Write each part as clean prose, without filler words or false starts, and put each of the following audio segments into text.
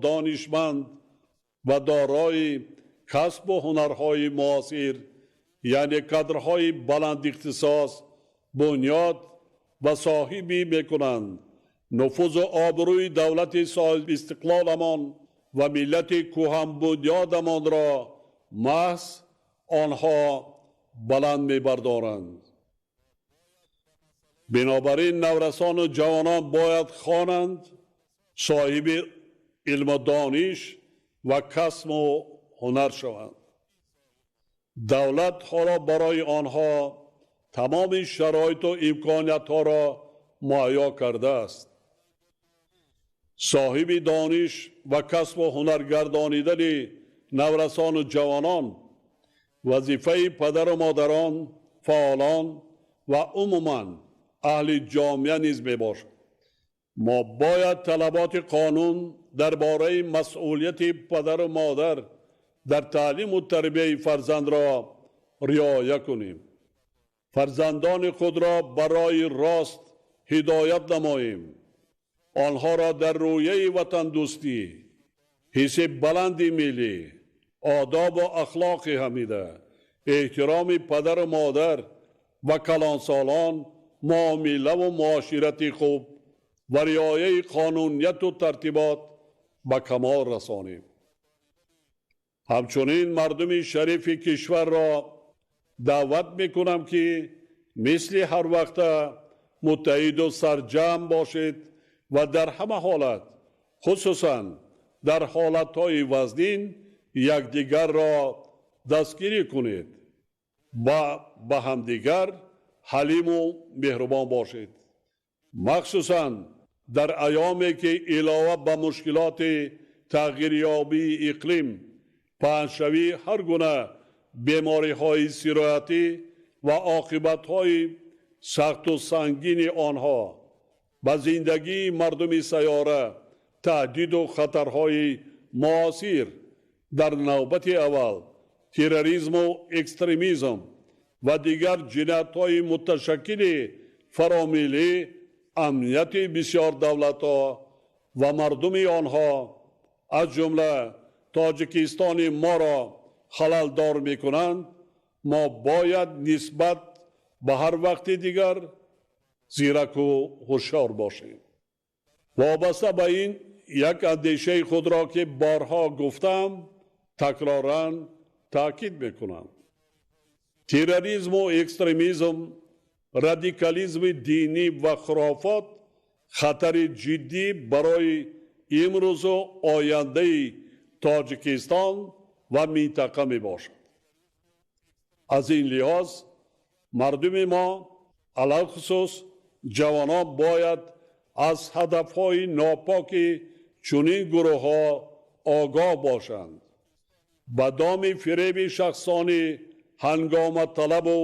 Донишманд ва дорои касбу ҳунарҳои муосир, яъне кадрҳои баландихтисос бунёд ва соҳибӣ мекунанд, нуфузу обрӯи давлати соҳибистиқлоламон ва миллати куҳанбунёдамонро маҳз онҳо баланд мебардоранд. Бинобар ин наврасону ҷавонон бояд хонанд, соҳиби илму дониш ва касбу ҳунар шаванд. Давлат ҳоло барои онҳо тамоми шароиту имкониятҳоро муҳайё кардааст. Соҳиби дониш ва касбу ҳунар гардонидани наврасону ҷавонон вазифаи падару модарон, фаъолон ва умуман аҳли ҷомеа низ мебошад. Мо бояд талаботи қонун дар бораи масъулияти падару модар дар таълиму тарбияи фарзандро риоя кунем. Фарзандони худро барои рост ҳидоят намоем. Онҳоро дар рӯяи ватандӯстӣ, ҳисси баланди миллӣ, одобу ахлоқи ҳамида, эҳтироми падару модар ва калонсолон, муомилаву муоширати хуб ва риояи қонунияту тартибот ба камол расонем. Ҳамчунин мардуми шарифи кишварро даъват мекунам, ки мисли ҳар вақта муттаҳиду сарҷамъ бошед ва дар ҳама ҳолат, хусусан дар ҳолатҳои вазнин, якдигарро дастгирӣ кунед ва ба ҳамдигар ҳалиму меҳрубон бошед. Махсусан дар айёме ки илова ба мушкилоти тағйирёбии иқлим, паҳншавии ҳар гуна бемориҳои сироятӣ ва оқибатҳои сахту сангини онҳо ба зиндагии мардуми сайёра таҳдиду хатарҳои муосир, дар навбати аввал терроризму экстремизм ва дигар ҷиноятҳои муташаккили фаромиллӣ амнияти бисёр давлатҳо ва мардуми онҳо, аз ҷумла Тоҷикистони моро халалдор мекунанд, мо бояд нисбат ба ҳар вақти дигар зираку ҳушёр бошем. Вобаста ба ин як андешаи худро, ки борҳо гуфтам, такроран таъкид мекунам. Терроризму экстремизм, радикализми динӣ ва хурофот хатари ҷиддӣ барои имрӯзу ояндаи Тоҷикистон ва минтақа мебошад. Аз ин лиҳоз мардуми мо, алалхусус ҷавонон, бояд аз ҳадафҳои нопоки чунин гурӯҳҳо огоҳ бошанд. Ба доми фиреби шахсони ҳангоматалабу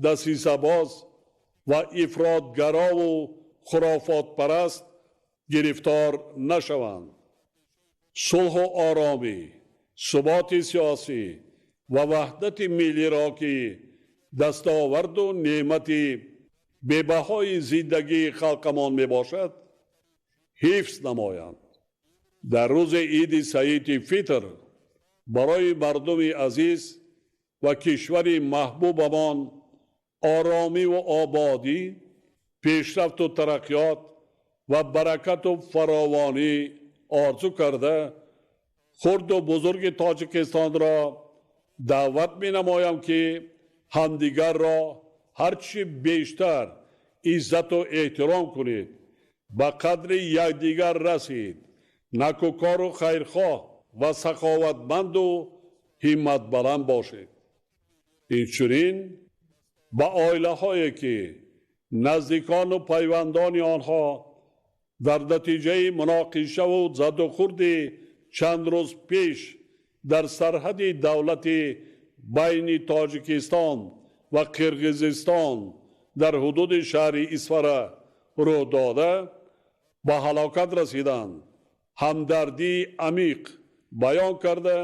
дасисабоз ва ифротгарову хурофотпараст гирифтор нашаванд. Сулҳу оромӣ, суботи сиёсӣ ва ваҳдати миллиро, ки дастоварду неъмати бебаҳои зиндагии халқамон мебошад, ҳифз намоянд. Дар рӯзи иди саиди Фитр барои мардуми азиз ва кишвари маҳбубамон оромиву ободӣ, пешрафту тараққиёт ва баракату фаровонӣ орзу карда, хурду бузурги Тоҷикистонро даъват менамоям, ки ҳамдигарро ҳарчи бештар иззату эҳтиром кунед, ба қадри якдигар расид, накӯкору хайрхоҳ ва саховатманду ҳимматбаланд бошед. Инчунин ба оилаҳое, ки наздикону пайвандони онҳо дар натиҷаи муноқишаву задухӯрди чанд рӯз пеш дар сарҳади давлати байни Тоҷикистон ва Қирғизистон дар ҳудуди шаҳри Исфара рӯ дода ба ҳалокат расиданд, ҳамдардии амиқ баён карда,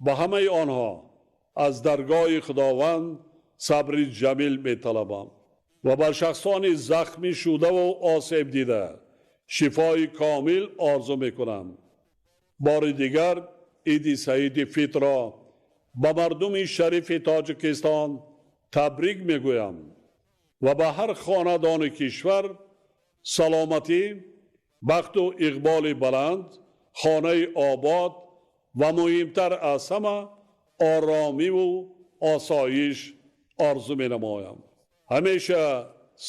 ба ҳамаи онҳо аз даргоҳи Худованд сабри ҷамил металабам ва ба шахсони захмӣ шудаву осеб дида шифои комил орзу мекунам. Бори дигар Иди Саиди Фитрро ба мардуми шарифи Тоҷикистон табрик мегӯям ва ба ҳар хонадони кишвар саломатӣ, бахту иқболи баланд, хонаи обод ва муҳимтар аз ҳама оромиву осоиш орзу менамоям. Ҳамеша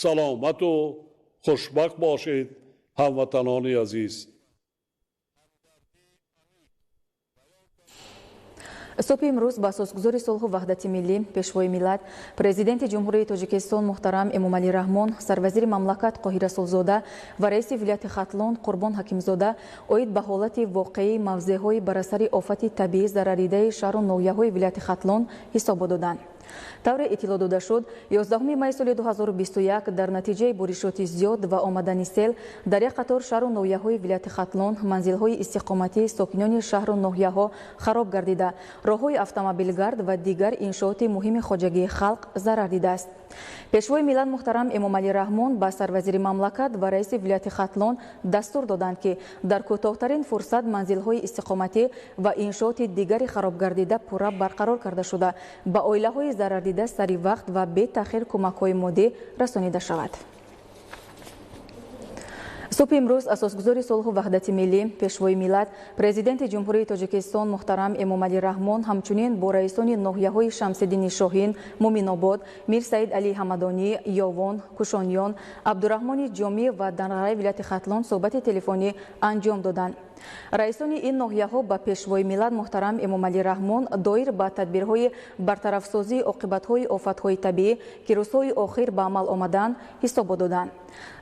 саломату хушбахт бошед, ҳамватанони азиз. Субҳи имрӯз ба асосгузори сулҳу ваҳдати миллӣ, Пешвои миллат, Президенти Ҷумҳурии Тоҷикистон муҳтарам Эмомалӣ Раҳмон, сарвазири мамлакат Қоҳир Расулзода ва раиси вилояти Хатлон Қурбон Ҳакимзода оид ба ҳолати воқеии мавзеъҳои бар асари офати табиӣ зарарридаи шаҳру ноҳияҳои вилояти Хатлон ҳисобот доданд. Тавре иттилоъ дода шуд, 11 май соли 2021 дар натиҷаи боришоти зиёд ва омадани сел дар як қатор шаҳру ноҳияҳои вилояти Хатлон манзилҳои истиқоматии сокинони шаҳру ноҳияҳо хароб гардида, роҳҳои автомобилгард ва дигар иншооти муҳими хоҷагии халқ зарар дидааст. Пешвои миллат муҳтарам Эмомалӣ Раҳмон ба сарвазири мамлакат ва раиси вилояти Хатлон дастур доданд, ки дар кӯтоҳтарин фурсат манзилҳои истиқоматӣ ва иншооти дигари харобгардида пурра барқарор карда шуда, ба оилаҳои зарардида сари вақт ва бетаъхир кӯмакҳои моддӣ расонида шавад. Субҳи имрӯз асосгузори сулҳу ваҳдати миллӣ, Пешвои миллат, Президенти Ҷумҳурии Тоҷикистон муҳтарам Эмомалӣ Раҳмон ҳамчунин бо раисони ноҳияҳои Шамсиддини Шоҳин, Муминобод, Мирсаид Алӣ Ҳамадонӣ, Ёвон, Кушониён, Абдураҳмони Ҷомӣ ва Данғараи вилояти Хатлон суҳбати телефонӣ анҷом доданд. Раисони ин ноҳияҳо ба Пешвои миллат муҳтарам Эмомалӣ Раҳмон доир ба тадбирҳои бартарафсозии оқибатҳои офатҳои табиӣ, ки рӯзҳои охир ба амал омаданд, ҳисобот доданд.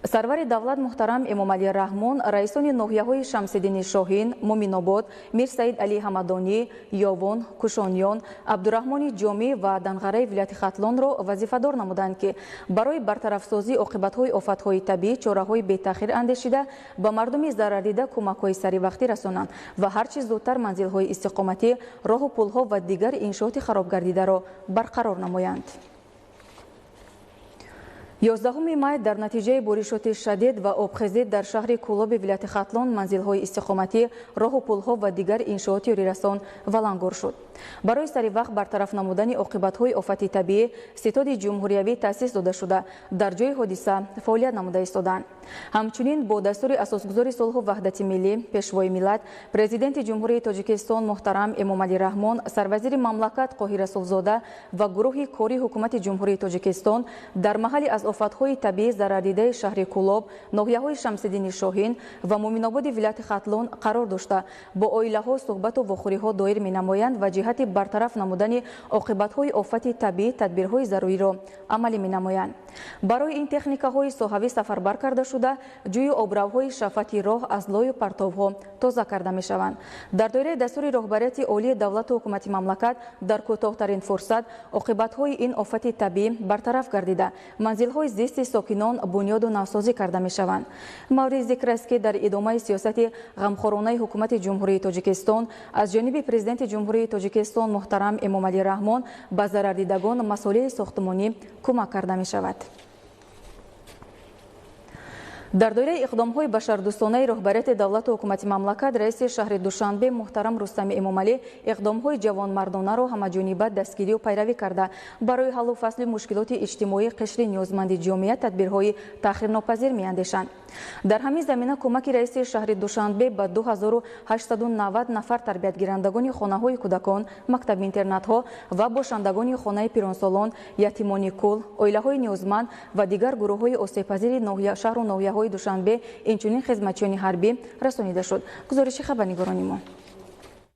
Сарвари давлат муҳтарам Эмомалӣ Раҳмон раисони ноҳияҳои Шамсиддини Шоҳин, Муминобод, Мирсаид Алӣ Ҳамадонӣ, Ёвон, Кушониён, Абдураҳмони Ҷомӣ ва Данғараи вилояти Хатлонро вазифадор намуданд, ки барои бартарафсозии оқибатҳои офатҳои табиӣ чораҳои бетаъхир андешида, ба мардуми зарардида кӯмакҳои саривақтӣ расонанд ва ҳарчи зудтар манзилҳои истиқоматӣ, роҳу пулҳо ва дигар иншооти харобгардидаро барқарор намоянд. 11 май дар натиҷаи боришоти шадид ва обхезӣ дар шаҳри Кӯлоби вилояти Хатлон манзилҳои истиқоматӣ, роҳу пулҳо ва дигар иншооти ёрирасон валангор шуд. Барои сари вақт бартараф намудани оқибатҳои офати табиӣ ситоди ҷумҳуриявӣ таъсис дода шуда, дар ҷои ҳодиса фаъолият намуда истоданд. Ҳамчунин бо дастури асосгузори сулҳу ваҳдати миллӣ, Пешвои миллат, Президенти Ҷумҳурии Тоҷикистон муҳтарам Эмомалӣ Раҳмон, сарвазири мамлакат Қоҳир Расулзода ва гурӯҳи кори ҳукумати Ҷумҳурии Тоҷикистон дар маҳалли аз офатҳои табиӣ зарардидаи шаҳри Кӯлоб, ноҳияҳои Шамсиддини Шоҳин ва Муминободи вилояти Хатлон қарор дошта, бо оилаҳо суҳбату вохӯриҳо доир менамоянд ва ҷиҳати бартараф намудани оқибатҳои офати табиӣ тадбирҳои заруриро амалӣ менамоянд. Барои ин техникаҳои соҳавӣ сафарбар карда шуда, ҷӯю обравҳои шафати роҳ аз лою партовҳо тоза карда мешаванд. Дар доираи дастури роҳбарияти олии давлату ҳукумати мамлакат дар кӯтоҳтарин фурсат оқибатҳои ин офати табиӣ бартараф гардида, манзилҳои зисти сокинон бунёду навсозӣ карда мешаванд. Мавриди зикр аст, ки дар идомаи сиёсати ғамхоронаи ҳукумати Ҷумҳурии Тоҷикистон аз ҷониби Президенти Ҷумҳурии Тоҷикистон муҳтарам Эмомалӣ Раҳмон ба зарардидагон масолеҳи сохтмонӣ кӯмак карда мешавад. Дар доираи иқдомҳои башардӯстонаи роҳбарияти давлату ҳукумати мамлакат раиси шаҳри Душанбе муҳтарам Рустами Эмомалӣ иқдомҳои ҷавонмардонаро ҳамаҷониба дастгирию пайравӣ карда, барои ҳаллу фасли мушкилоти иҷтимоии қишри ниёзманди ҷомеа тадбирҳои таъхирнопазир меандешанд. Дар ҳамин замина кӯмаки раиси шаҳри Душанбе ба 2890 нафар тарбиятгирандагони хонаҳои кӯдакон, мактаби-интернатҳо ва бошандагони хонаи пиронсолон, ятимони кул, оилаҳои ниёзманд ва дигар гурӯҳҳои осебпазири шаҳру ноҳияҳои Душанбе, инчунин хизматчиёни ҳарбӣ расонида шуд. Гузориши хабарнигорони мо.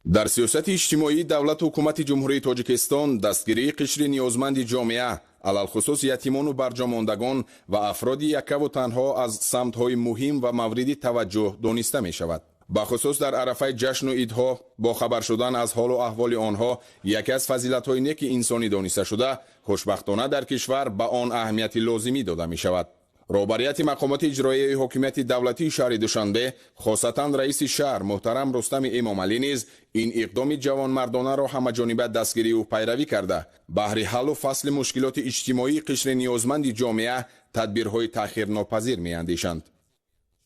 Дар сиёсати иҷтимоии давлату ҳукумати Ҷумҳурии Тоҷикистон дастгирии қишри ниёзманди ҷомеа, алалхусус ятимону барҷомондагон ва афроди яккаву танҳо аз самтҳои муҳим ва мавриди таваҷҷӯҳ дониста мешавад. Бахусус дар арафаи ҷашну идҳо бо хабар шудан аз ҳолу аҳволи онҳо яке аз фазилатҳои неки инсонӣ дониста шуда, хушбахтона дар кишвар ба он аҳамияти лозимӣ дода мешавад. Роҳбарияти мақомоти иҷроияи ҳокимияти давлатии шаҳри Душанбе, хосатан раиси шаҳр муҳтарам Рустами Эмомалӣ низ ин иқдоми ҷавонмардонаро ҳамаҷониба дастгирию пайравӣ карда, баҳри ҳаллу фасли мушкилоти иҷтимоии қишри ниёзманди ҷомеа тадбирҳои таъхирнопазир меандешанд.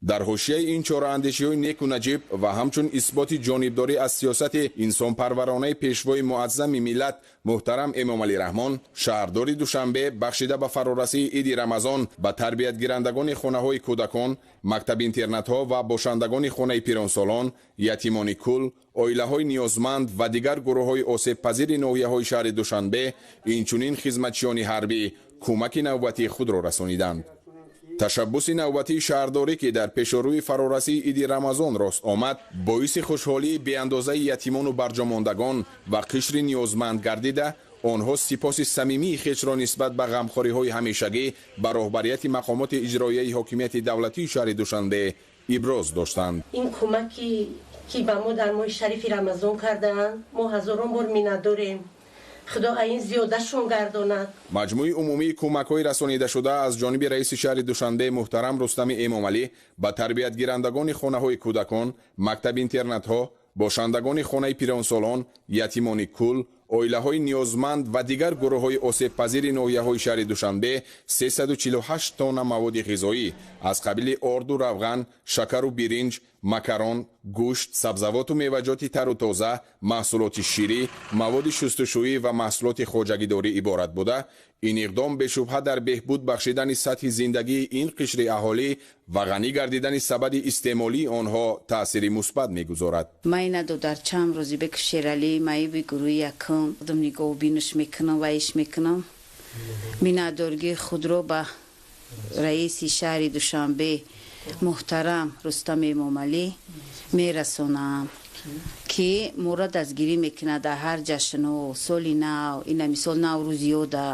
Дар ҳошияи ин чораандешиҳои неку наҷиб ва ҳамчун исботи ҷонибдорӣ аз сиёсати инсонпарваронаи пешвои муаззами миллат муҳтарам Эмомалӣ Раҳмон, шаҳрдори Душанбе бахшида ба фарорасии иди Рамазон ба тарбиятгирандагони хонаҳои кӯдакон, мактаб-интернатҳо ва бошандагони хонаи пиронсолон, ятимони кул, оилаҳои ниёзманд ва дигар гурӯҳҳои осебпазири ноҳияҳои шаҳри Душанбе, инчунин хизматчиёни ҳарбӣ кӯмаки навбатии худро расониданд. Ташаббуси навбатии шаҳрдорӣ, ки дар пешорӯи фарорасии иди Рамазон рост омад, боиси хушҳолии беандозаи ятимону барҷомондагон ва қишри ниёзманд гардида, онҳо сипоси самимии хешро нисбат ба ғамхориҳои ҳамешагӣ ба роҳбарияти мақомоти иҷроияи ҳокимияти давлатии шаҳри Душанбе иброз доштанд. Ин кӯмаке ки ба мо дар моҳи шарифи Рамазон кардаанд, мо ҳазорон бор миннатдорем. Худо ин зиёдашон гардонад. Маҷмӯи умумии кӯмакҳои расонидашуда аз ҷониби раиси шаҳри Душанбе муҳтарам Рустами Эмомалӣ ба тарбиятгирандагони хонаҳои кӯдакон, мактаб-интернатҳо, бошандагони хонаи пиронсолон, ятимони кул, оилаҳои ниёзманд ва дигар гурӯҳҳои осебпазири ноҳияҳои шаҳри Душанбе 348 тонна маводи ғизоӣ аз қабили орду равған, шакару биринҷ, макарон, гӯшт, сабзавоту меваҷоти тару тоза, маҳсулоти ширӣ, маводи шустушӯӣ ва маҳсулоти хоҷагидорӣ иборат буда, ин иқдом бешубҳа дар беҳбуд бахшидани сатҳи зиндагии ин қишри аҳолӣ ва ғанӣ гардидани сабади истеъмолии онҳо таъсири мусбат мегузорад. Ман ина додарчам Рӯзибек Шералӣ, маиби гурӯҳи якум, одам нигоҳубинаш мекунам, ваиш мекунам. Миннатдоргии худро ба раиси шаҳри Душанбе муҳтарам Рустам Эмомалӣ мерасонам, ки моро дастгирӣ мекунад дар ҳар ҷашнҳо, соли нав, ина мисол Наврӯзиёда,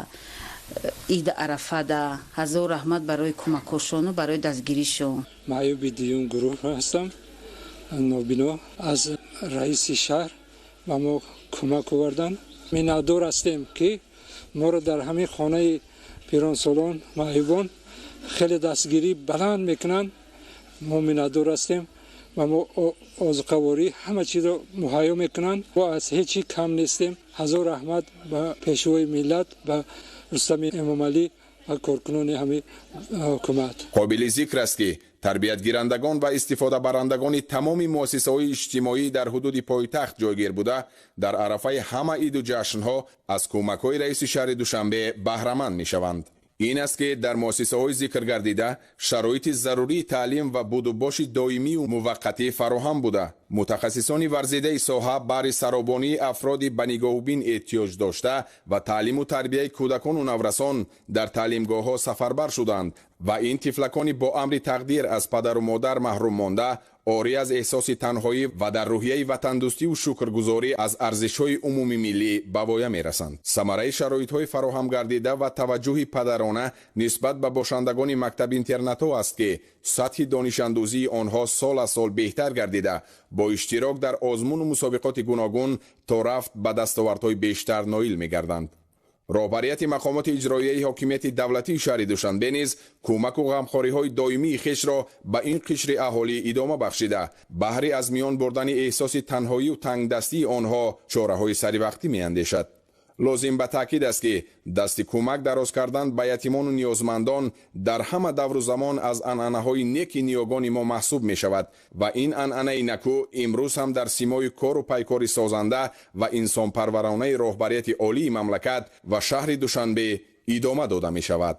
иди Арафада. Ҳазор раҳмат барои кӯмакҳошону барои дастгиришон. Маъюби дуюм гурӯҳ ҳастам, нобино. Аз раиси шаҳр ба мо кӯмак оварданд. Миннатдор ҳастем, ки моро дар ҳамин хонаи пиронсолон, маъюбон хеле дастгирӣ баланд мекунанд. Мо миннатдор ҳастем ва мо озуқаворӣ ҳама чизро муҳайё мекунанд. Мо аз ҳеҷ чӣ кам нестем. Ҳазор раҳмат ба пешвои миллат, ба Рустами Эмомалӣ ва коркунони ҳамин ҳукумат. Қобили зикр аст, ки тарбиятгирандагон ва истифодабарандагони тамоми муассисаҳои иҷтимоӣ дар ҳудуди пойтахт ҷойгир буда, дар арафаи ҳама иду ҷашнҳо аз кӯмакҳои раиси шаҳри Душанбе баҳраманд мешаванд. Ин аст, ки дар муассисаҳои зикргардида шароити зарурии таълим ва будубоши доимию муваққатӣ фароҳам буда, мутахассисони варзидаи соҳа баҳри саробонии афроди ба нигоҳубин эҳтиёҷ дошта ва таълиму тарбияи кӯдакону наврасон дар таълимгоҳҳо сафарбар шуданд ва ин тифлакони бо амри тақдир аз падару модар маҳрум монда, орӣ аз эҳсоси танҳоӣ ва дар рӯҳияи ватандӯстиву шукргузорӣ аз арзишҳои умумимиллӣ ба воя мерасанд. Самараи шароитҳои фароҳам гардида ва таваҷҷӯҳи падарона нисбат ба бошандагони мактаб-интернатҳо аст, ки сатҳи донишандӯзии онҳо сол аз сол беҳтар гардида, бо иштирок дар озмуну мусобиқоти гуногун то рафт ба дастовардҳои бештар ноил мегарданд. Роҳбарияти мақомоти иҷроияи ҳокимияти давлатии шаҳри Душанбе низ кӯмаку ғамхориҳои доимии хешро ба ин қишри аҳолӣ идома бахшида, баҳри аз миён бурдани эҳсоси танҳоию тангдастии онҳо чораҳои саривақтӣ меандешад. Лозим ба таъкид аст, ки дасти кӯмак дароз кардан ба ятимону ниёзмандон дар ҳама давру замон аз анъанаҳои неки ниёгони мо маҳсуб мешавад ва ин анъанаи накӯ имрӯз ҳам дар симои кору пайкори созанда ва инсонпарваронаи роҳбарияти олии мамлакат ва шаҳри Душанбе идома дода мешавад.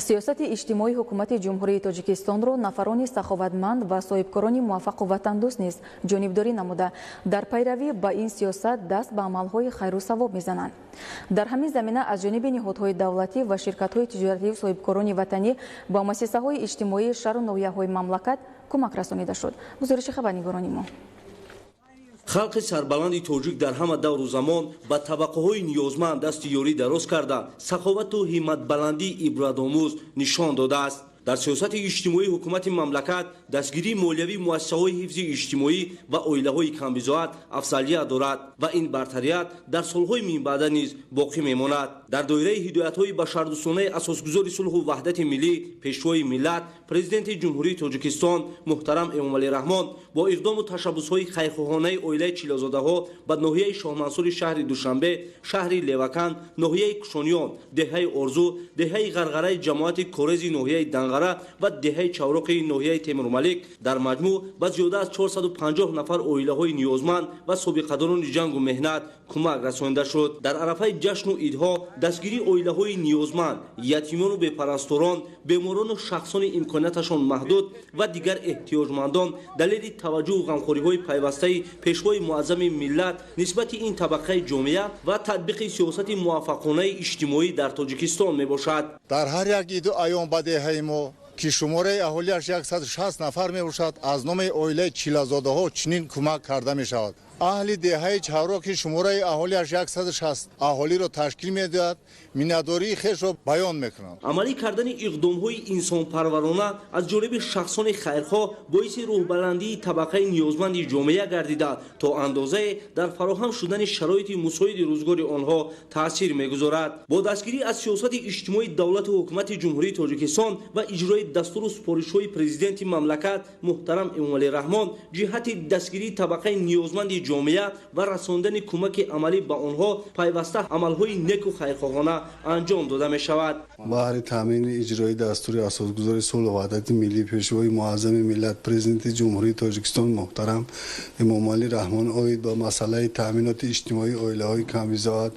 Сиёсати иҷтимоии ҳукумати Ҷумҳурии Тоҷикистонро нафарони саховатманд ва соҳибкорони муваффақу ватандӯст низ ҷонибдорӣ намуда, дар пайравӣ ба ин сиёсат даст ба амалҳои хайру савоб мезананд. Дар ҳамин замина аз ҷониби ниҳодҳои давлатӣ ва ширкатҳои тиҷоратию соҳибкорони ватанӣ ба муассисаҳои иҷтимоии шаҳру ноҳияҳои мамлакат кӯмак расонида шуд. Гузориши хабарнигорони мо. Халқи сарбаланди тоҷик дар ҳама давру замон ба табақаҳои ниёзманд дасти ёрӣ дароз карда, саховату ҳимматбаландии ибратомӯз нишон додааст. Дар сиёсати иҷтимоии ҳукумати мамлакат дастгирии молиявии муассисаҳои ҳифзи иҷтимоӣ ва оилаҳои камбизоат афзалият дорад ва ин бартарият дар солҳои минбаъда низ боқӣ мемонад. Дар доираи ҳидоятҳои башардӯстонаи асосгузори сулҳу ваҳдати миллӣ, пешвои миллат, президенти Ҷумҳурии Тоҷикистон муҳтарам Эмомалӣ Раҳмон бо иқдому ташаббусҳои хайрхоҳонаи оилаи Чилозодаҳо ба ноҳияи Шоҳмансури шаҳри Душанбе, шаҳри Леваканд, ноҳияи Кушониён, деҳаи Орзу, деҳаи Ғарғараи ҷамоати Корези ноҳияи Данғара Данғара ва деҳаи Чавроқи ноҳияи Темурмалик дар маҷмӯъ ба зиёда аз 450 нафар оилаҳои ниёзманд ва собиқадорони ҷангу меҳнат кӯмак расонида шуд. Дар арафаи ҷашну идҳо дастгирии оилаҳои ниёзманд, ятимону бепарасторон, беморону шахсони имконияташон маҳдуд ва дигар эҳтиёҷмандон далели таваҷҷӯҳу ғамхориҳои пайвастаи пешвои муаззами миллат нисбати ин табақаи ҷомеа ва татбиқи сиёсати муваффақонаи иҷтимоӣ дар Тоҷикистон мебошад. Дар ҳар як иду айём ба деҳаи мо, ки шумораи аҳолиаш 160 нафар мебошад, аз номи оилаи Чилазодаҳо чунин кӯмак карда мешавад. Аҳли деҳаи Чавро, ки шумораи аҳолиаш 160 аҳолиро ташкил медиҳад, миннатдории хешро баён мекунанд. Амалӣ кардани иқдомҳои инсонпарварона аз ҷониби шахсони хайрхоҳ боиси рӯҳбаландии табақаи ниёзманди ҷомеа гардида, то андозае дар фароҳам шудани шароити мусоиди рӯзгори онҳо таъсир мегузорад. Бо дастгирӣ аз сиёсати иҷтимоии давлату ҳукумати Ҷумҳурии Тоҷикистон ва иҷрои дастуру супоришҳои президенти мамлакат муҳтарам Эмомалӣ Раҳмон ҷиҳати дастгирии табақаи ниёзманди ҷомеа ва расондани кӯмаки амалӣ ба онҳо пайваста амалҳои неку хайрхоҳона анҷом дода мешавад. Баҳри таъмини иҷрои дастури асосгузори сулҳу ваҳдати миллӣ, пешвои муаззами миллат, президенти Ҷумҳурии Тоҷикистон муҳтарам Эмомалӣ Раҳмон оид ба масъалаи таъминоти иҷтимоии оилаҳои камбизоат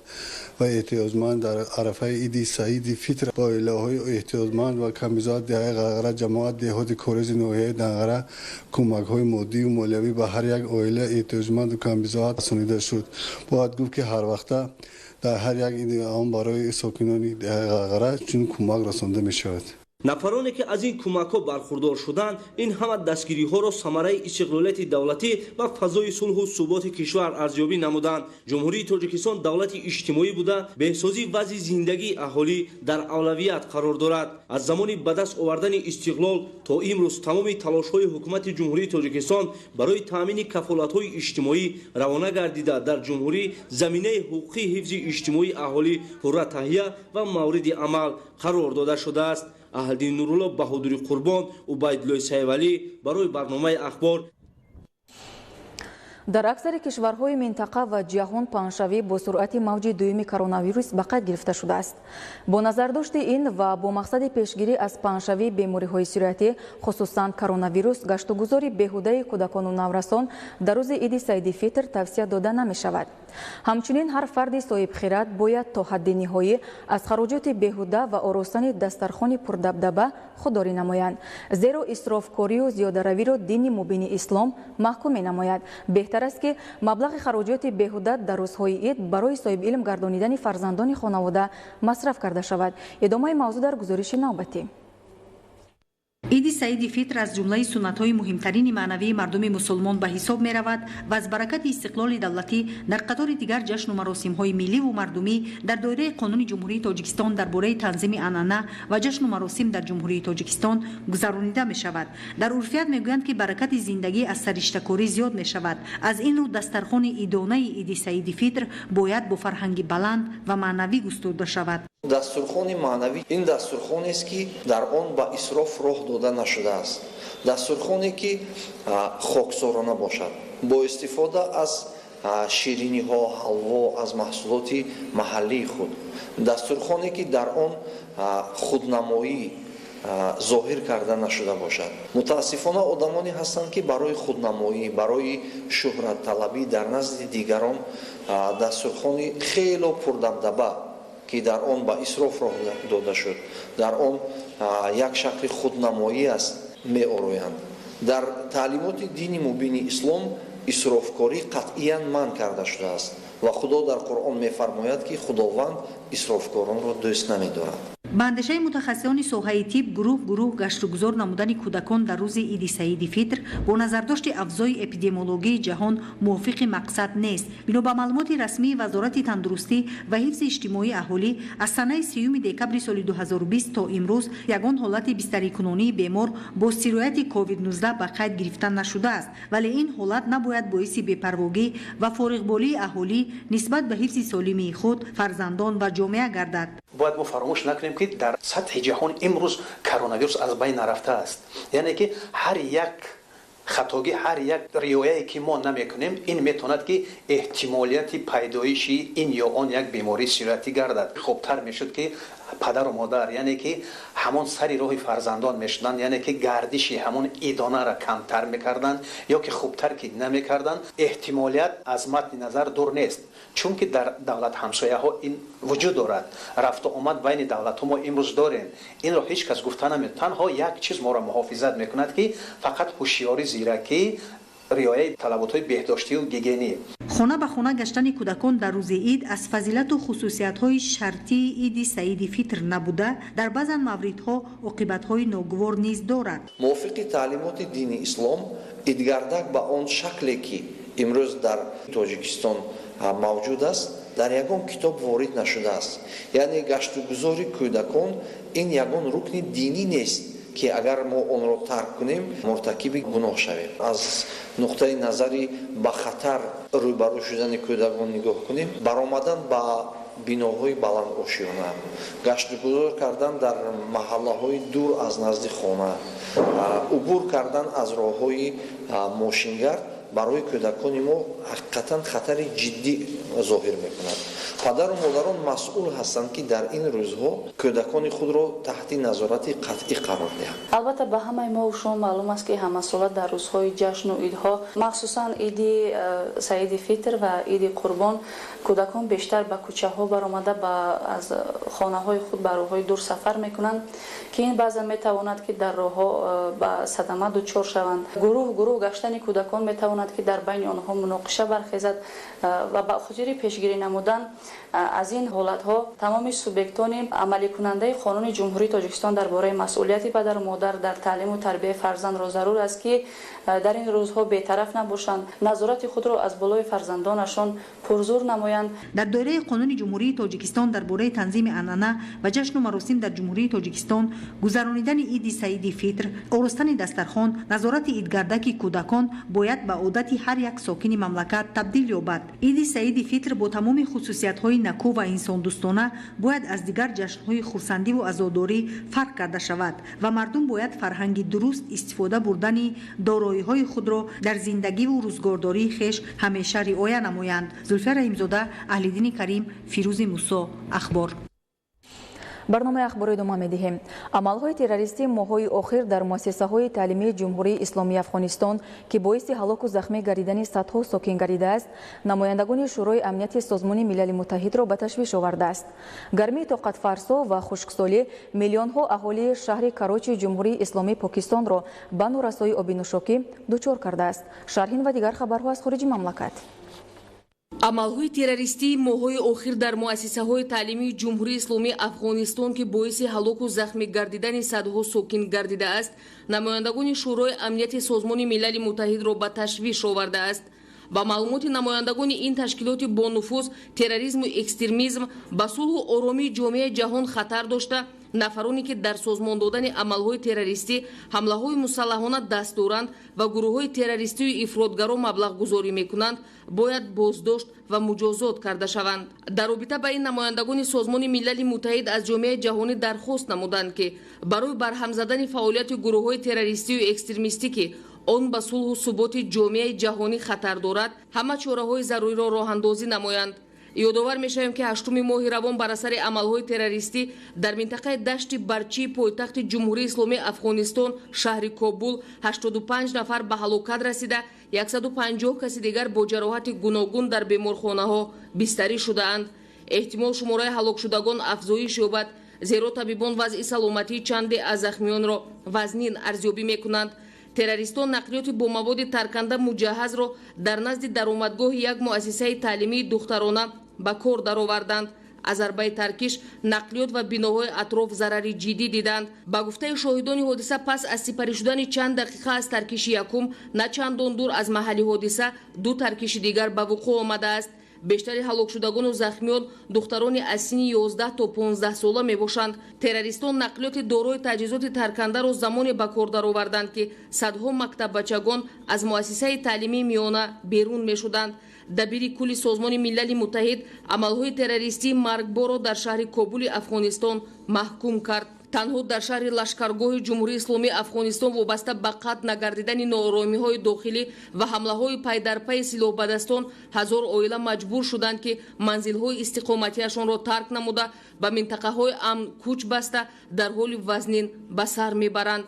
ва эҳтиёҷманд дар арафаи иди Саиди Фитр ба оилаҳои эҳтиёҷманд ва камбизоат деҳаи Ғарғара, ҷамоат деҳоти Корези ноҳияи Данғара кӯмакҳои моддию молиявӣ ба ҳар як оила эҳтиёҷманду камбизоат расонида шуд. Бояд гуфт, ки ҳар вақта дар ҳар як иди он барои сокинони деҳаи Ғарғара чунин кӯмак расонда мешавад. Нафароне ки аз ин кӯмакҳо бархурдор шуданд, ин ҳама дастгириҳоро самараи истиқлолияти давлатӣ ва фазои сулҳу суботи кишвар арзёбӣ намуданд. Ҷумҳурии Тоҷикистон давлати иҷтимоӣ буда, беҳсозии вазъи зиндагии аҳолӣ дар авлавият қарор дорад. Аз замони ба даст овардани истиқлол то имрӯз тамоми талошҳои ҳукумати Ҷумҳурии Тоҷикистон барои таъмини кафолатҳои иҷтимоӣ равона гардида, дар ҷумҳурӣ заминаи ҳуқуқии ҳифзи иҷтимоии аҳолӣ пурра таҳия ва мавриди амал қарор дода шудааст. Аҳлиддин Нурулло, Баҳодури Қурбон, Убайдуллои Сайвалӣ барои барномаи Ахбор. Дар аксари кишварҳои минтақа ва ҷаҳон паҳншавӣ бо суръати мавҷи дуюми коронавирус ба қайд гирифта шудааст. Бо назардошти ин ва бо мақсади пешгирӣ аз паҳншавии бемориҳои сироятӣ, хусусан коронавирус, гаштугузори беҳудаи кӯдакону наврасон дар рӯзи иди Саиди Фитр тавсия дода намешавад. Ҳамчунин ҳар фарди соҳибхират бояд то ҳадди ниҳоӣ аз хароҷоти беҳуда ва оростани дастархони пурдабдаба худдорӣ намоянд, зеро исрофкорию зиёдаравиро дини мубини ислом маҳкум менамояд. Беҳтар аст, ки маблағи хароҷоти беҳуда дар рӯзҳои ид барои соҳибилм гардонидани фарзандони хонавода масраф карда шавад. Идомаи мавзӯъ дар гузориши навбатӣ. Иди Саиди Фитр аз ҷумлаи суннатҳои муҳимтарини маънавии мардуми мусулмон ба ҳисоб меравад ва аз баракати истиқлоли давлатӣ дар қатори дигар ҷашну маросимҳои милливу мардумӣ дар доираи Қонуни Ҷумҳурии Тоҷикистон дар бораи танзими анъана ва ҷашну маросим дар Ҷумҳурии Тоҷикистон гузаронида мешавад. Дар урфият мегӯянд, ки баракати зиндагӣ аз сариштакорӣ зиёд мешавад. Аз ин рӯ дастархони идонаи Иди Саиди Фитр бояд бо фарҳанги баланд ва маънавӣ густурда шавад. Дастурхони маънавӣ ин дастурхонест, ки дар он ба исроф роҳ дода нашудааст, дастурхоне, ки хоксорона бошад, бо истифода аз шириниҳо, ҳалво, аз маҳсулоти маҳаллии худ, дастурхоне, ки дар он худнамоӣ зоҳир карда нашуда бошад. Мутаассифона, одамоне ҳастанд, ки барои худнамоӣ, барои шӯҳратталабӣ дар назди дигарон дастурхони хело пурдабдаба, ки дар он ба исроф роҳ дода шуд, дар он як шакли худнамоӣ аст, меороянд. Дар таълимоти дини мубини ислом исрофкорӣ қатъиян манъ карда шудааст ва Худо дар Қуръон мефармояд, ки Худованд исрофкоронро дӯст намедорад. Ба андешаи мутахассисони соҳаи тиб, гурӯҳ гурӯҳ гаштугузор намудани кӯдакон дар рӯзи иди Саиди Фитр бо назардошти авзои эпидемиологии ҷаҳон мувофиқи мақсад нест. Бино ба маълумоти расмии Вазорати тандурустӣ ва ҳифзи иҷтимоии аҳолӣ, аз санаи 30 декабри соли 2020 то имрӯз ягон ҳолати бистарикунонии бемор бо сирояти COVID-19 ба қайд гирифта нашудааст, вале ин ҳолат набояд боиси бепарвогӣ ва фориғболии аҳолӣ нисбат ба ҳифзи солимии худ, фарзандон ва ҷомеа гардад. Бояд мо фаромӯш накунем, ки дар сатҳи ҷаҳон имрӯз коронавирус аз байн нарафтааст, яъне ки ҳар як хатогӣ, ҳар як риояе, ки мо намекунем, ин метавонад, ки эҳтимолияти пайдоиши ин ё он як бемории сироятӣ гардад. Хубтар мешуд, ки Падару модар, яъне ки ҳамон сари роҳи фарзандон мешуданд, яъне ки гардиши ҳамон идонаро камтар мекарданд ё ки хубтар ки намекарданд, эҳтимолият аз матни назар дур нест, чунки дар давлат ҳамсояҳо ин вуҷуд дорад. Рафту омад байни давлатҳо мо имрӯз дорем, инро ҳеҷ кас гуфта наметавонад. Танҳо як чиз моро муҳофизат мекунад, ки фақат ҳушёрӣ, зиракӣ, риояи талаботҳои беҳдоштию гигиенӣ. Хона ба хона гаштани кӯдакон дар рӯзи ид аз фазилату хусусиятҳои шартии иди Саиди Фитр набуда, дар баъзан мавридҳо оқибатҳои ногувор низ дорад. Мувофиқи таълимоти дини ислом, идгардак ба он шакле, ки имрӯз дар Тоҷикистон мавҷуд аст, дар ягон китоб ворид нашудааст. Яъне гаштугузори кӯдакон ин ягон рукни динӣ нест, ки агар мо онро тарк кунем, муртакиби гуноҳ шавем. Аз нуқтаи назари ба хатар рӯбарӯ шудани кӯдакон нигоҳ кунем, баромадан ба биноҳои баландошёна, гаштугузор кардан дар маҳаллаҳои дур аз назди хона, убур кардан аз роҳҳои мошингард барои кӯдакони мо ҳақиқатан хатари ҷиддӣ зоҳир мекунад. Падару модарон масъул ҳастанд, ки дар ин рӯзҳо кӯдакони худро таҳти назорати қатъӣ қарор диҳанд. Албатта, ба ҳамаи мо шумо маълум аст, ки ҳамасола дар рӯзҳои ҷашну идҳо, махсусан иди Саиди Фитр ва иди Қурбон, кӯдакон бештар ба кӯчаҳо баромада, аз хонаҳои худ ба роҳҳои дур сафар мекунанд, ки ин баъзан метавонад, ки дар роҳҳо ба садама дучор шаванд. Гурӯҳ гурӯҳ гаштани кӯдакон метавонад, ки дар байни онҳо муноқиша бархезад ва ба хотири пешгирӣ намудан аз ин ҳолатҳо тамоми субъектони амаликунандаи Қонуни Ҷумҳурии Тоҷикистон дар бораи масъулияти падару модар дар таълиму тарбияи фарзандро зарур аст, ки дар ин рӯзҳо бетараф набошанд, назорати худро аз болои фарзандонашон пурзур намоянд. Дар доираи Қонуни Ҷумҳурии Тоҷикистон дар бораи танзими анъана ва ҷашну маросим дар Ҷумҳурии Тоҷикистон, гузаронидани иди Саиди Фитр, оростани дастархон, назорати идгардаки кӯдакон бояд ба одати ҳар як сокини мамлакат табдил ёбад. Иди Саиди Фитр бо тамоми хусусиятҳои накӯ ва инсондӯстона бояд аз дигар ҷашнҳои хурсандиву азодорӣ фарқ карда шавад ва мардум бояд фарҳанги дуруст истифода бурдани дороиҳои худро дар зиндагиву рӯзгордории хеш ҳамеша риоя намоянд. Зулфия Раҳимзода, Аҳлиддини Карим, Фирӯзи Мусо, Ахбор. Барномаи Ахборо идома медиҳем. Амалҳои террористии моҳҳои охир дар муассисаҳои таълимии Ҷумҳурии Исломии Афғонистон, ки боиси ҳалоку захмӣ гардидани садҳо сокин гардидааст, намояндагони Шӯрои Амнияти Созмони Милали Муттаҳидро ба ташвиш овардааст. Гармии тоқатфарсо ва хушксолӣ миллионҳо аҳолии шаҳри Карочи Ҷумҳурии Исломии Покистонро ба норасоии обинӯшокӣ дучор кардааст. Шарҳин ва дигар хабарҳо аз хориҷи мамлакат. Амалҳои террористии моҳҳои охир дар муассисаҳои таълимии Ҷумҳурии Исломии Афғонистон, ки боиси ҳалоку захмӣ гардидани садҳо сокин гардидааст, намояндагони Шӯрои Амнияти Созмони Милали Муттаҳидро ба ташвиш овардааст. Ба маълумоти намояндагони ин ташкилоти бонуфуз, терроризму экстремизм ба сулҳу оромии ҷомеаи ҷаҳон хатар дошта, нафароне, ки дар созмон додани амалҳои террористӣ, ҳамлаҳои мусаллаҳона даст доранд ва гурӯҳҳои террористию ифротгаро маблағгузорӣ мекунанд, бояд боздошт ва муҷозот карда шаванд. Дар робита ба ин намояндагони Созмони Милали Муттаҳид аз ҷомеаи ҷаҳонӣ дархост намуданд, ки барои барҳам задани фаъолияти гурӯҳҳои террористию экстремистӣ, ки он ба сулҳу суботи ҷомеаи ҷаҳонӣ хатар дорад, ҳама чораҳои заруриро роҳандозӣ намоянд. Ёдовар мешавем, ки 8-уми моҳи равон бар асари амалҳои террористӣ дар минтақаи Дашти Барчии пойтахти Ҷумҳурии Исломии Афғонистон, шаҳри Кобул, 85 нафар ба ҳалокат расида, 150 каси дигар бо ҷароҳати гуногун дар беморхонаҳо бистарӣ шудаанд. Эҳтимол шумораи ҳалокшудагон афзоиш ёбад, зеро табибон вазъи саломатии чанде аз захмиёнро вазнин арзёбӣ мекунанд. Террористон нақлиёти бо маводи тарканда муҷаҳҳазро дар назди даромадгоҳи як муассисаи таълимии духтарона ба кор дароварданд. Аз зарбаи таркиш нақлиёт ва биноҳои атроф зарари ҷиддӣ диданд. Ба гуфтаи шоҳидони ҳодиса, пас аз сипарӣ шудани чанд дақиқа аз таркиши якум, на чандон дур аз маҳалли ҳодиса ду таркиши дигар ба вуқӯъ омадааст. Бештари ҳалокшудагону захмиён духтарони аз синни 11 то 15 сола мебошанд. Террористон нақлиёти дорои таҷҳизоти таркандаро замоне ба кор дароварданд, ки садҳо мактаббачагон аз муассисаи таълимии миёна берун мешуданд. Дабири кулли Созмони Милали Муттаҳид амалҳои террористии маргборро дар шаҳри Кобули Афғонистон маҳкум кард. Танҳо дар шаҳри Лашкаргоҳи Ҷумҳурии Исломии Афғонистон вобаста ба қатъ нагардидани ноороҳмиҳои дохилӣ ва ҳамлаҳои пайдарпайи силоҳбадастон 1000 оила маҷбур шуданд, ки манзилҳои истиқоматиашонро тарк намуда ба минтақаҳои амн кӯч баста дар ҳоли вазнин ба сар мебаранд.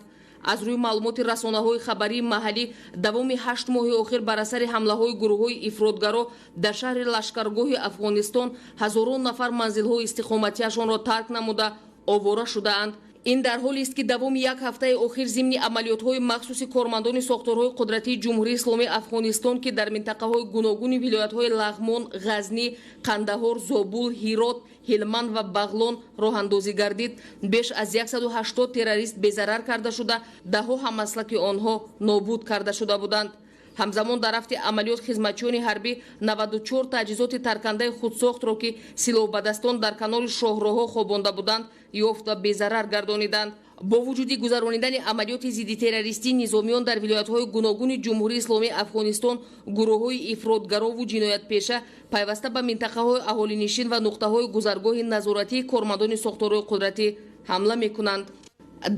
Аз рӯи маълумоти расонаҳои хабарии маҳаллӣ, давоми 8 моҳи охир бар асари ҳамлаҳои гурӯҳҳои ифротгаро дар шаҳри Лашкаргоҳи Афғонистон ҳазорон нафар манзилҳои истиқоматиашонро тарк намуда овора шудаанд. Ин дар ҳолест, ки давоми як ҳафтаи охир зимни амалиётҳои махсуси кормандони сохторҳои қудратии Ҷумҳурии Исломии Афғонистон, ки дар минтақаҳои гуногуни вилоятҳои Лағмон, Ғазнӣ, Қандаҳор, Зобул, Ҳирот, Ҳилманд ва Бағлон роҳандозӣ гардид, беш аз 180 террорист безарар карда шуда, даҳҳо ҳамаслаки онҳо нобуд карда шуда буданд. Ҳамзамон дар рафти амалиёт хизматчиёни ҳарбӣ 94 таҷҳизоти таркандаи худсохтро, ки силоҳбадастон дар канори шоҳроҳҳо хобонда буданд, ёфт ва безарар гардониданд. Бо вуҷуди гузаронидани амалиёти зиддитеррористии низомиён дар вилоятҳои гуногуни Ҷумҳурии Исломии Афғонистон, гурӯҳҳои ифротгарову ҷиноятпеша пайваста ба минтақаҳои аҳолинишин ва нуқтаҳои гузаргоҳи назоратии кормандони сохторҳои қудратӣ ҳамла мекунанд.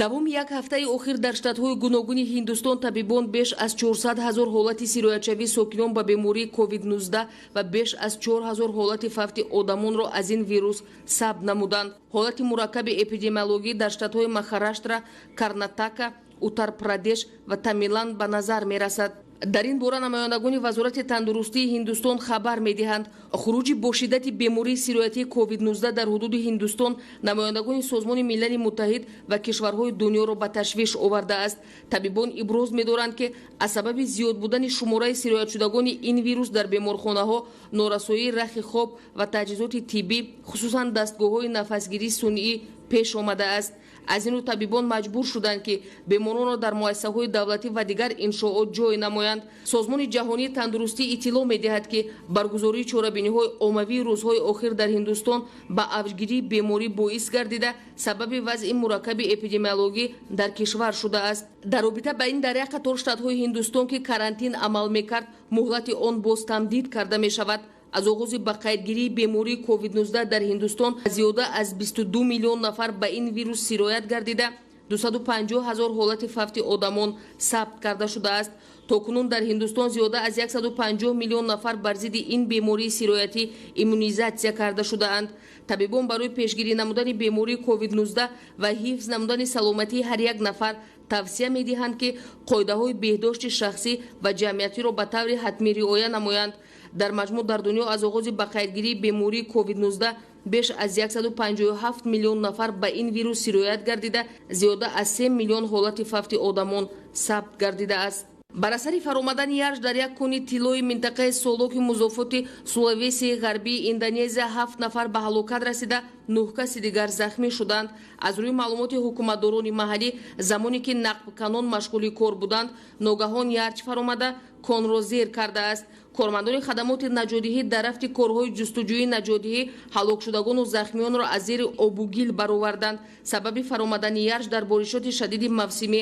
Давоми як ҳафтаи охир дар штатҳои гуногуни Ҳиндустон табибон беш аз 400 ҳазор ҳолати сироятшавии сокинон ба бемории COVID-19 ва беш аз 4 ҳазор ҳолати фавти одамонро аз ин вирус сабт намуданд. Ҳолати мураккаби эпидемиологӣ дар штатҳои Махараштра, Карнатака, Уттар-Прадеш ва Тамилан ба назар мерасад. Дар ин бора намояндагони Вазорати тандурустии Ҳиндустон хабар медиҳанд. Хуруҷи бо шиддати бемории сироятии COVID-19 дар ҳудуди Ҳиндустон намояндагони Созмони Милали Муттаҳид ва кишварҳои дунёро ба ташвиш овардааст. Табибон иброз медоранд, ки аз сабаби зиёд будани шумораи сироятшудагони ин вирус дар беморхонаҳо, норасоии рахи хоб ва таҷҳизоти тиббӣ, хусусан дастгоҳҳои нафасгирии сунъӣ пеш омадааст. Аз ин рӯ табибон маҷбур шуданд, ки беморонро дар муассисаҳои давлатӣ ва дигар иншоот ҷой намоянд. Созмони Ҷаҳонии тандурустӣ иттилоъ медиҳад, ки баргузории чорабиниҳои оммавии рӯзҳои охир дар Ҳиндустон ба авҷгирии беморӣ боис гардида, сабаби вазъи мураккаби эпидемиологӣ дар кишвар шудааст. Дар робита ба ин дар як қатор штатҳои Ҳиндустон, ки карантин амал мекард, муҳлати он боз тамдид карда мешавад. Аз оғози ба қайдгирии бемории COVID-19 дар Ҳиндустон зиёда аз 22 миллион нафар ба ин вирус сироят гардида, 250 ҳазор ҳолати фавти одамон сабт карда шудааст. То кунун дар Ҳиндустон зиёда аз 150 миллион нафар бар зидди ин бемории сироятӣ иммунизатсия карда шудаанд. Табибон барои пешгирӣ намудани бемории COVID-19 ва ҳифз намудани саломатии ҳар як нафар тавсия медиҳанд, ки қоидаҳои беҳдошти шахсӣ ва ҷамъиятиро ба таври ҳатмӣ риоя намоянд. Дар маҷмӯъ дар дунё аз оғози ба қайдгирии бемории COVID-19 беш аз 157 миллион нафар ба ин вирус сироят гардида, зиёда аз 3 миллион ҳолати фавти одамон сабт гардидааст. Бар асари фаромадани ярш дар як кони тиллои минтақаи Солоки музофоти Сулавесии ғарбии Индонезия 7 нафар ба ҳалокат расида, 9 каси дигар захмӣ шуданд. Аз рӯи маълумоти ҳукуматдорони маҳаллӣ, замоне ки нақбканон машғули кор буданд, ногаҳон ярч фаромада конро зер кардааст. Кормандони хадамоти наҷотдиҳӣ дар рафти корҳои ҷустуҷӯии наҷотдиҳӣ ҳалокшудагону захмиёнро аз зери обу гил бароварданд. Сабаби фаромадани ярч дар боришоти шадиди мавсимӣ